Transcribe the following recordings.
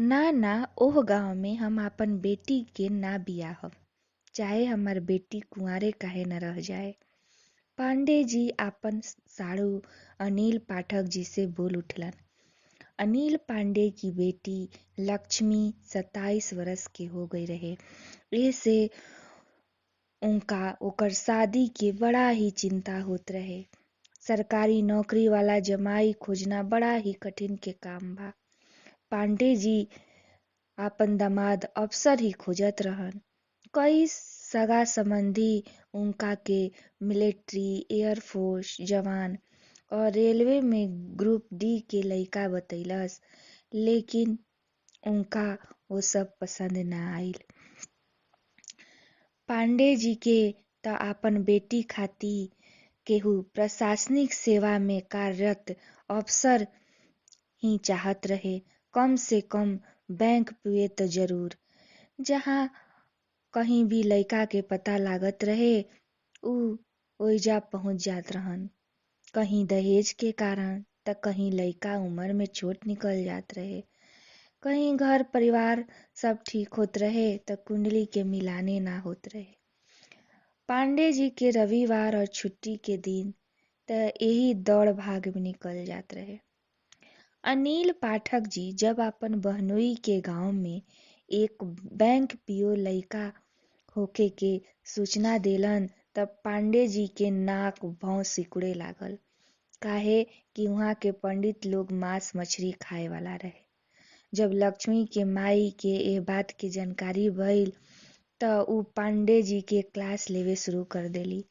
ना ना, ओह गाँव में हम आपन बेटी के ना बियाहब, चाहे हमार बेटी कुंवारे काहे न रह जाए। पांडे जी आपन साढ़ू अनिल पाठक जी से बोल उठलन। अनिल पांडे की बेटी लक्ष्मी 27 बरस के हो गई रहे। एसे उनका ओकर शादी के बड़ा ही चिंता होत रहे। सरकारी नौकरी वाला जमाई खोजना बड़ा ही कठिन के काम बा। पांडे जी आपन दामाद अफसर ही खोजत रहन। कई सगा संबंधी उनका के मिलिट्री, एयरफोर्स जवान और रेलवे में ग्रुप डी के लइका बतैलस, लेकिन उनका वो सब पसंद ना आइल। पांडे जी के त आपन बेटी खातिर केहू प्रशासनिक सेवा में कार्यरत अफसर ही चाहत रहे, कम से कम बैंक पिए त जरूर। जहाँ कहीं भी लइका के पता लागत रहे उ ओइजा पहुंच जात रहन। कहीं दहेज के कारण त कहीं लइका उम्र में छोट निकल जात रहे, कहीं घर परिवार सब ठीक होत रहे त कुंडली के मिलाने ना होत रहे। पांडे जी के रविवार और छुट्टी के दिन त यही दौड़ भाग में निकल जात रहे। अनिल पाठक जी जब अपन बहनोई के गांव में एक बैंक पीओ लइका होखे के सूचना देलन तब पांडे जी के नाक भौं सिकुड़े लागल, काहे कि वहाँ के पंडित लोग मांस मछरी खाए वाला रहे। जब लक्ष्मी के माई के एह बात के जानकारी भइल त उ पांडे जी के क्लास लेवे शुरू कर देली।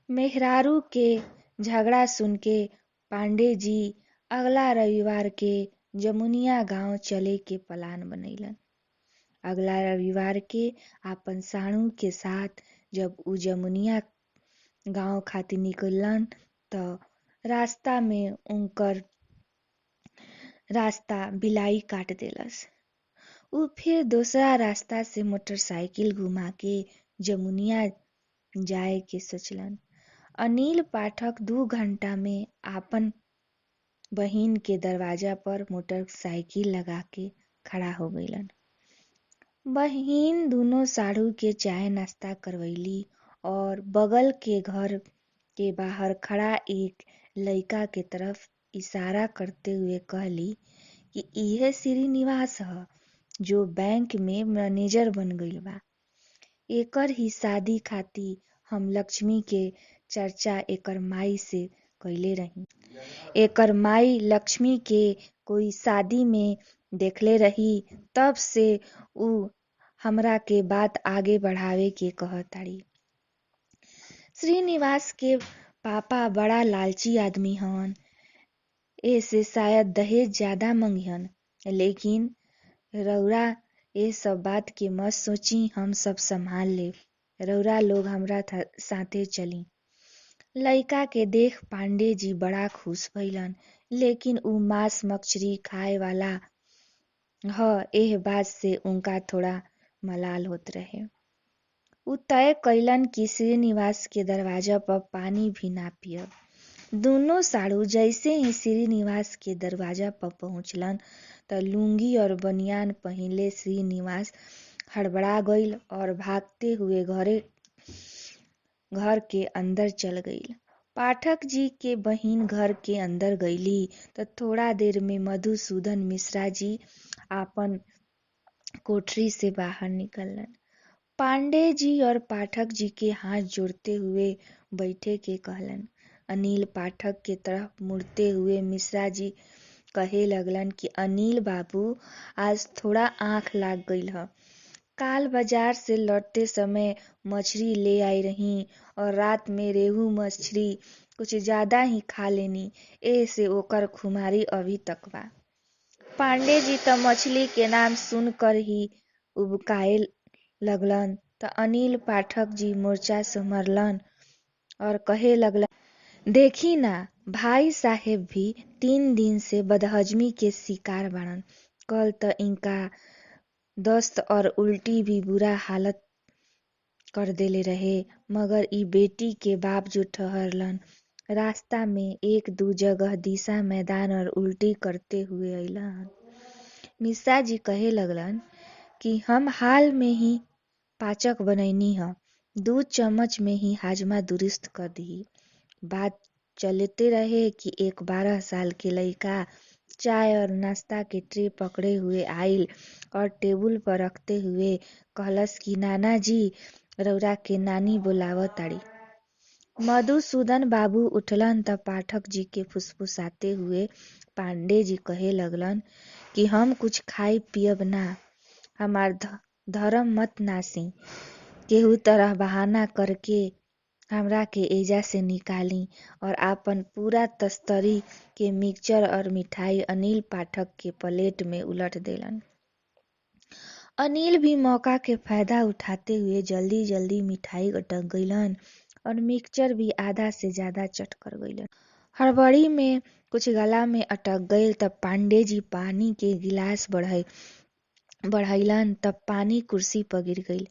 मेहरारू के झगड़ा सुन के पांडे जी अगला रविवार के जमुनिया गांव चले के प्लान बनैलन। अगला रविवार के आपन साढ़ू के साथ जब उ जमुनिया गांव खातिर निकलन त रास्ता में उनकर रास्ता बिलाई काट देलस। उ फिर दूसरा रास्ता से मोटरसाइकिल घुमा के जमुनिया जाए के सोचलन। अनिल पाठक 2 घंटा में आपन बहिन के दरवाजा पर मोटरसाइकिल लगा के खड़ा हो गईलन। बहिन दोनों साढ़ू के चाय नाश्ता करवैली और बगल के घर के बाहर खड़ा एक लइका के तरफ इशारा करते हुए कहली कि इहे श्रीनिवास ह, जो बैंक में मैनेजर बन गईल बा। एकर ही शादी खातिर हम लक्ष्मी के चर्चा एकर माई से कइले रही। एकर माई लक्ष्मी के कोई शादी में देखले रही, तब से उ हमरा के बात आगे बढ़ावे के कहताड़ी। श्रीनिवास के पापा बड़ा लालची आदमी हवन, एसे शायद दहेज ज्यादा मंगिहन, लेकिन रउरा ये सब बात के मत सोची, हम सब संभाल लेब, रउरा लोग हमरा साथे चली। लइका के देख पांडे जी बड़ा खुश भइलन, लेकिन उ मांस मछरी खाए वाला ह, एह बात से उनका थोड़ा मलाल होत रहे। उ तय कइलन कि श्रीनिवास के दरवाजा पर पानी भी ना पियब। दोनों साढ़ू जैसे ही श्रीनिवास के दरवाजा पर पहुंचलन त लुंगी और बनियान पहिनले श्रीनिवास हड़बड़ा गईल और भागते हुए घर के अंदर चल गईल। पाठक जी के बहिन घर के अंदर गईली त थोड़ा देर में मधुसूदन मिश्रा जी आपन कोठरी से बाहर निकलन। पांडे जी और पाठक जी के हाथ जोड़ते हुए बैठे के कहलन। अनिल पाठक के तरफ मुड़ते हुए मिश्रा जी कहे लगलन कि अनिल बाबू, आज थोड़ा आँख लाग गईल ह। काल बाजार से लौटते समय मछली ले आई रही और रात में रेहू मछली कुछ ज्यादा ही खा लेनी, ऐसे ओकर खुमारी अभी तक बा। पांडे जी त मछली के नाम सुन कर ही उबकाए लगलन त अनिल पाठक जी मोर्चा संभरलन और कहे लगलन, देखी ना भाई साहेब भी 3 दिन से बदहजमी के शिकार बाड़न। कल त इनका दस्त और उल्टी भी बुरा हालत कर देले रहे, मगर ई बेटी के बाप जो ठहरलन। रास्ता में 1-2 जगह दिशा मैदान और उल्टी करते हुए अइलन। मिश्रा जी कहे लगलन कि हम हाल में ही पाचक बनैनी ह, 2 चम्मच में ही हाजमा दुरुस्त कर दिही। बात चलते रहे कि एक 12 साल के लइका चाय और नाश्ता के ट्रे पकड़े हुए आइल और टेबुल पर रखते हुए कहलस कि नाना जी, रउरा के नानी बोलावताड़ी। मधुसूदन बाबू उठलन त पाठक जी के फुसफुसाते हुए पांडे जी कहे लगलन कि हम कुछ खाई पियब ना, हमार धर्म मत नासी, केहू तरह बहाना करके हमरा के एजा से निकाली। और आपन पूरा तस्तरी के मिक्सचर और मिठाई अनिल पाठक के प्लेट में उलट देलन। अनिल भी मौका के फायदा उठाते हुए जल्दी जल्दी मिठाई गटक गईलन और मिक्सचर भी आधा से ज्यादा चट कर गईलन। हड़बड़ी में कुछ गला में अटक गईल तब पांडे जी पानी के गिलास बढ़ैलन तब पानी कुर्सी पर गिर गईल।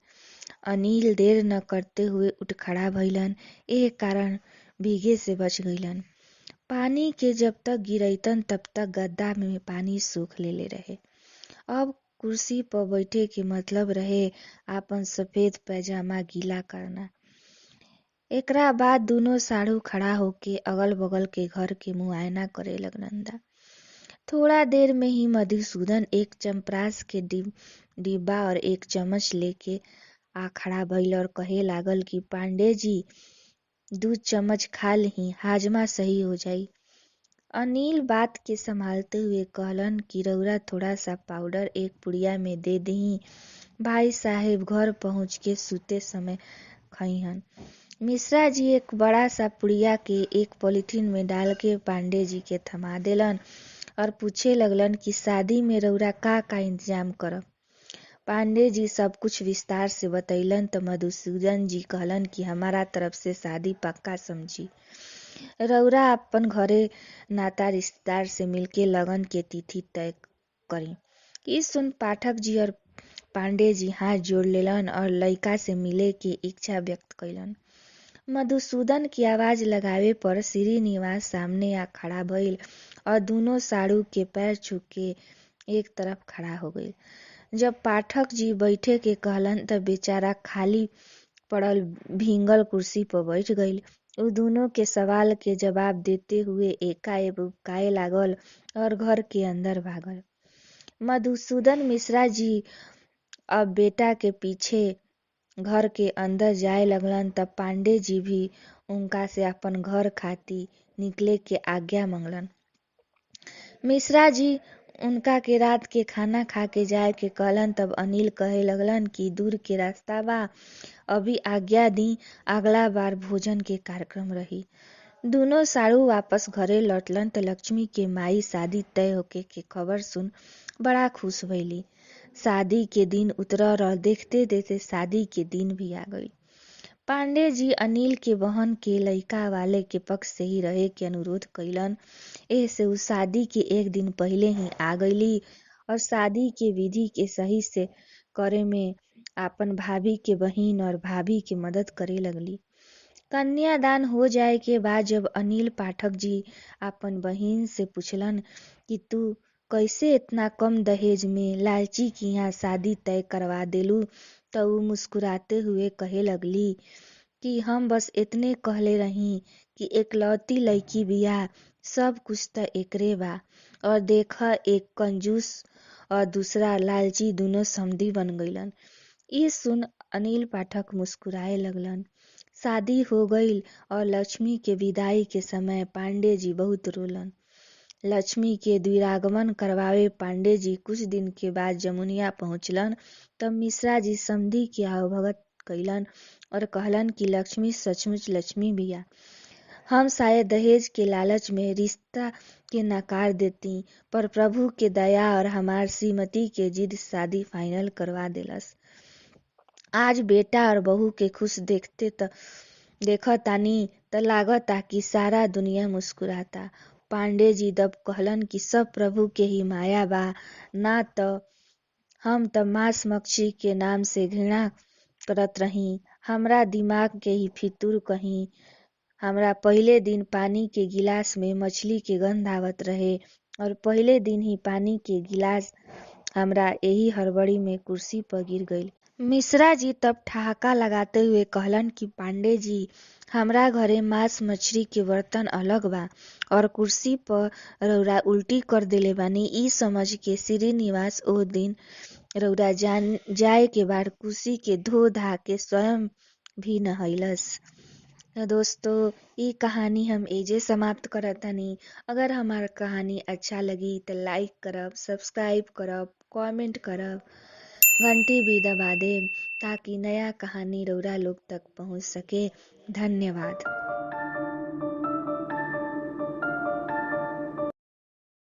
अनिल देर न करते हुए उठ खड़ा भइलन, एह कारण भीगे से बच गईलन। पानी के जब तक गिरैतन तब तक गद्दा में पानी सूख लेले रहे। अब कुर्सी पर बैठे के मतलब रहे आपन सफेद पैजामा गीला करना। एकरा बाद दोनों साढ़ू खड़ा होके अगल बगल के घर के मुआयना करे लगलन। थोड़ा देर में ही मधुसूदन एक चमप्रास के डिब्बा और एक चम्मच लेके आ खड़ा भइल और कहे लागल कि पांडे जी, 2 चम्मच खा लिही, हाजमा सही हो जाई। अनिल बात के संभालते हुए कहलन कि रउरा थोड़ा सा पाउडर एक पुड़िया में दे दही, भाई साहेब घर पहुँच के सूते समय खइहन। मिश्रा जी एक बड़ा सा पुड़िया के एक पॉलीथीन में डाल के पांडे जी के थमा देलन और पूछे लगलन कि शादी में रउरा का का इंतजाम करब। पांडे जी सब कुछ विस्तार से बतैलन त मधुसूदन जी कहलन कि हमारा तरफ से शादी पक्का समझी, रउरा अपन घरे नाता रिश्तेदार से मिलके लगन के तिथि तय करी। ई सुन पाठक जी और पांडे जी हाथ जोड़ लेलन और लइका से मिले के इच्छा व्यक्त कैलन। मधुसूदन की आवाज लगावे पर श्रीनिवास सामने आ खड़ा भइल और दोनों साढ़ू के पैर छू के एक तरफ खड़ा हो गईल। जब पाठक जी बैठे के कहलन तब बेचारा खाली पड़ल भींगल कुर्सी पर बैठ गईल। उ दोनों के सवाल के जवाब देते हुए एकाएक उबकाए लागल और घर के अंदर भागल। मधुसूदन मिश्रा जी अब बेटा के पीछे घर के अंदर जाए लगलन तब पांडे जी भी उनका से अपन घर खाती निकले के आज्ञा मंगलन। मिश्रा जी उनका के रात के खाना खा के जाए के कहलन तब अनिल कहे लगलन कि दूर के रास्ता बा, अभी आज्ञा दी, अगला बार भोजन के कार्यक्रम रही। दोनों साढ़ू वापस घरे लौटलन त लक्ष्मी के माई शादी तय होके के खबर सुन बड़ा खुश भइली। शादी के दिन उतरल और देखते देखते शादी के दिन भी आ गई। पांडे जी अनिल के बहन के लइका वाले के पक्ष से ही रहे के अनुरोध कैलन। एह से उ शादी के एक दिन पहले ही आ गईली और शादी के विधि के सही से करे में आपन भाभी के बहिन और भाभी के मदद करे लगली। कन्यादान हो जाए के बाद जब अनिल पाठक जी आपन बहिन से पूछलन कि तू कैसे इतना कम दहेज में लालची की यहाँ शादी तय करवा देलू, त उ मुस्कुराते हुए कहे लगली कि हम बस इतने कहले रही कि एकलौती लड़की बिया, सब कुछ त एकरे बा, और देख एक कंजूस और दूसरा लालची दोनों समधी बन गईलन। ई सुन अनिल पाठक मुस्कुराए लगलन। शादी हो गईल और लक्ष्मी के विदाई के समय पांडे जी बहुत रोलन। लक्ष्मी के द्विरागमन करवावे पांडे जी कुछ दिन के बाद जमुनिया पहुँचलन तब मिश्रा जी समधी के आवभगत कैलन और कहलन कि लक्ष्मी सचमुच लक्ष्मी बिया, हम शायद दहेज के लालच में रिश्ता के नकार देती, पर प्रभु के दया और हमार श्रीमती के जिद शादी फाइनल करवा देलस। आज बेटा और बहू के खुश देखते त देखतानी त लागता कि सारा दुनिया मुस्कुराता। पांडे जी दब कहलन कि सब प्रभु के ही माया बा, ना त हम त मांस मच्छी के नाम से घृणा करत रही, हमरा दिमाग के ही फितूर कहीं। हमरा पहले दिन पानी के गिलास में मछली के गंध आवत रहे और पहले दिन ही पानी के गिलास हमरा एही हड़बड़ी में कुर्सी पर गिर गईल। मिश्रा जी तब ठहाका लगाते हुए कहलन कि पांडे जी, हमरा घरे मांस मछरी के बर्तन अलग बा और कुर्सी पर रउरा उल्टी कर देले बानी। ई समझ के श्रीनिवास ओह दिन रउरा जाए के बाद कुर्सी के धो धा के स्वयं भी नहैलस। दोस्तों, ई कहानी हम एजे समाप्त करत हनी। अगर हमार कहानी अच्छा लगी त लाइक करब, सब्सक्राइब करब, कमेंट करब, घंटी भी दबा देब ताकि नया कहानी रउरा लोग तक पहुँच सके। धन्यवाद।